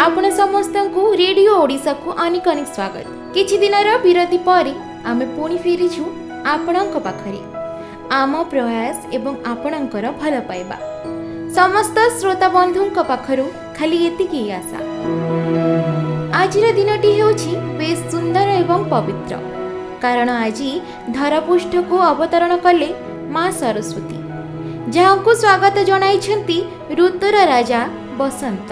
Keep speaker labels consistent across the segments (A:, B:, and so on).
A: ଆପଣ ସମସ୍ତଙ୍କୁ ରେଡ଼ିଓ ଓଡ଼ିଶାକୁ ଅନେକ ଅନେକ ସ୍ୱାଗତ। କିଛି ଦିନର ବିରତି ପରେ ଆମେ ପୁଣି ଫେରିଛୁ ଆପଣଙ୍କ ପାଖରେ। ଆମ ପ୍ରୟାସ ଏବଂ ଆପଣଙ୍କର ଭଲ ପାଇବା, ସମସ୍ତ ଶ୍ରୋତା ବନ୍ଧୁଙ୍କ ପାଖରୁ ଖାଲି ଏତିକି ଆଶା। ଆଜିର ଦିନଟି ହେଉଛି ବେଶ ସୁନ୍ଦର ଏବଂ ପବିତ୍ର, କାରଣ ଆଜି ଧରାପୃଷ୍ଠକୁ ଅବତରଣ କଲେ ମା ସରସ୍ୱତୀ, ଯାହାଙ୍କୁ ସ୍ୱାଗତ ଜଣାଇଛନ୍ତି ଋତୁର ରାଜା ବସନ୍ତ।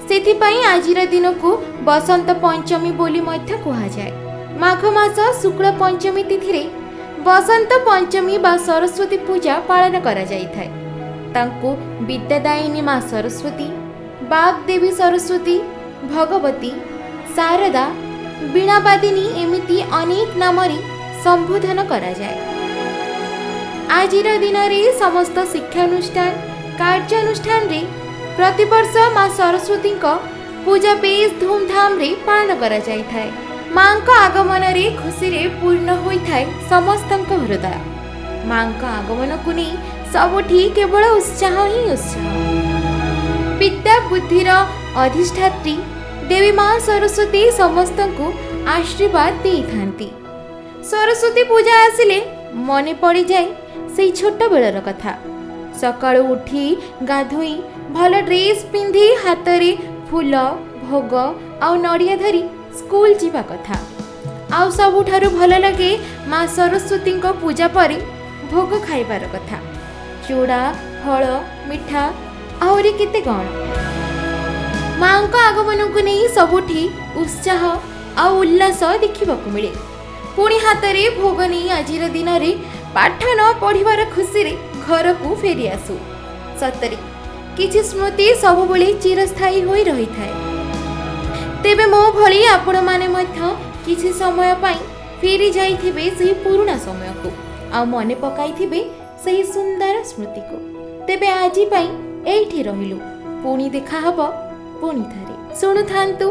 A: ସେଥିପାଇଁ ଆଜିର ଦିନକୁ ବସନ୍ତ ପଞ୍ଚମୀ ବୋଲି ମଧ୍ୟ କୁହାଯାଏ। ମାଘ ମାସ ଶୁକ୍ଳ ପଞ୍ଚମୀ ତିଥିରେ ବସନ୍ତ ପଞ୍ଚମୀ ବା ସରସ୍ୱତୀ ପୂଜା ପାଳନ କରାଯାଇଥାଏ। ତାଙ୍କୁ ବିଦ୍ୟାଦାୟିନୀ ମା ସରସ୍ୱତୀ, ବାଗ୍ଦେବୀ ସରସ୍ୱତୀ, ଭଗବତୀ, ଶାରଦା, ବୀଣାବାଦିନୀ ଏମିତି ଅନେକ ନାମରେ ସମ୍ବୋଧନ କରାଯାଏ। ଆଜିର ଦିନରେ ସମସ୍ତ ଶିକ୍ଷାନୁଷ୍ଠାନ, କାର୍ଯ୍ୟାନୁଷ୍ଠାନରେ ପ୍ରତିବର୍ଷ ମା ସରସ୍ୱତୀଙ୍କ ପୂଜା ବେଶ ଧୁମଧାମରେ ପାଳନ କରାଯାଇଥାଏ। ମାଙ୍କ ଆଗମନରେ ଖୁସିରେ ପୂର୍ଣ୍ଣ ହୋଇଥାଏ ସମସ୍ତଙ୍କ ହୃଦୟ। ମାଙ୍କ ଆଗମନକୁ ନେଇ ସବୁଠି କେବଳ ଉତ୍ସାହ ହିଁ ଉତ୍ସାହ। ବିଦ୍ୟା ବୁଦ୍ଧିର ଅଧିଷ୍ଠାତ୍ରୀ ଦେବୀ ମା ସରସ୍ୱତୀ ସମସ୍ତଙ୍କୁ ଆଶୀର୍ବାଦ ଦେଇଥାନ୍ତି। ସରସ୍ୱତୀ ପୂଜା ଆସିଲେ ମନେ ପଡ଼ିଯାଏ ସେଇ ଛୋଟବେଳର କଥା। ସକାଳୁ ଉଠି ଗାଧୋଇ ଭଲ ଡ୍ରେସ୍ ପିନ୍ଧି ହାତରେ ଫୁଲ, ଭୋଗ ଆଉ ନଡ଼ିଆ ଧରି ସ୍କୁଲ ଯିବା କଥା। ଆଉ ସବୁଠାରୁ ଭଲ ଲାଗେ ମା ସରସ୍ୱତୀଙ୍କ ପୂଜା ପରେ ଭୋଗ ଖାଇବାର କଥା, ଚୁଡ଼ା, ଫଳ, ମିଠା, ଆହୁରି କେତେ କ'ଣ। ମାଙ୍କ ଆଗମନକୁ ନେଇ ସବୁଠି ଉତ୍ସାହ ଆଉ ଉଲ୍ଲାସ ଦେଖିବାକୁ ମିଳେ। ପୁଣି ହାତରେ ଭୋଗ ନେଇ ଆଜିର ଦିନରେ ପାଠ ନ ପଢ଼ିବାର ଖୁସିରେ ଘରକୁ ଫେରି ଆସୁ। ସତରେ କିଛି ସ୍ମୃତି ସବୁବେଳେ ଚିରସ୍ଥାୟୀ ହୋଇ ରହିଥାଏ। ତେବେ ମୋ ଭଳି ଆପଣମାନେ ମଧ୍ୟ କିଛି ସମୟ ପାଇଁ ଫେରି ଯାଇଥିବେ ସେହି ପୁରୁଣା ସମୟକୁ ଆଉ ମନେ ପକାଇଥିବେ ସେହି ସୁନ୍ଦର ସ୍ମୃତିକୁ। ତେବେ ଆଜି ପାଇଁ ଏଇଠି ରହିଲୁ, ପୁଣି ଦେଖାହବ ପୁଣି ଥରେ। ଶୁଣୁଥାନ୍ତୁ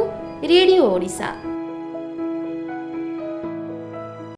A: ରେଡ଼ିଓ ଓଡ଼ିଶା।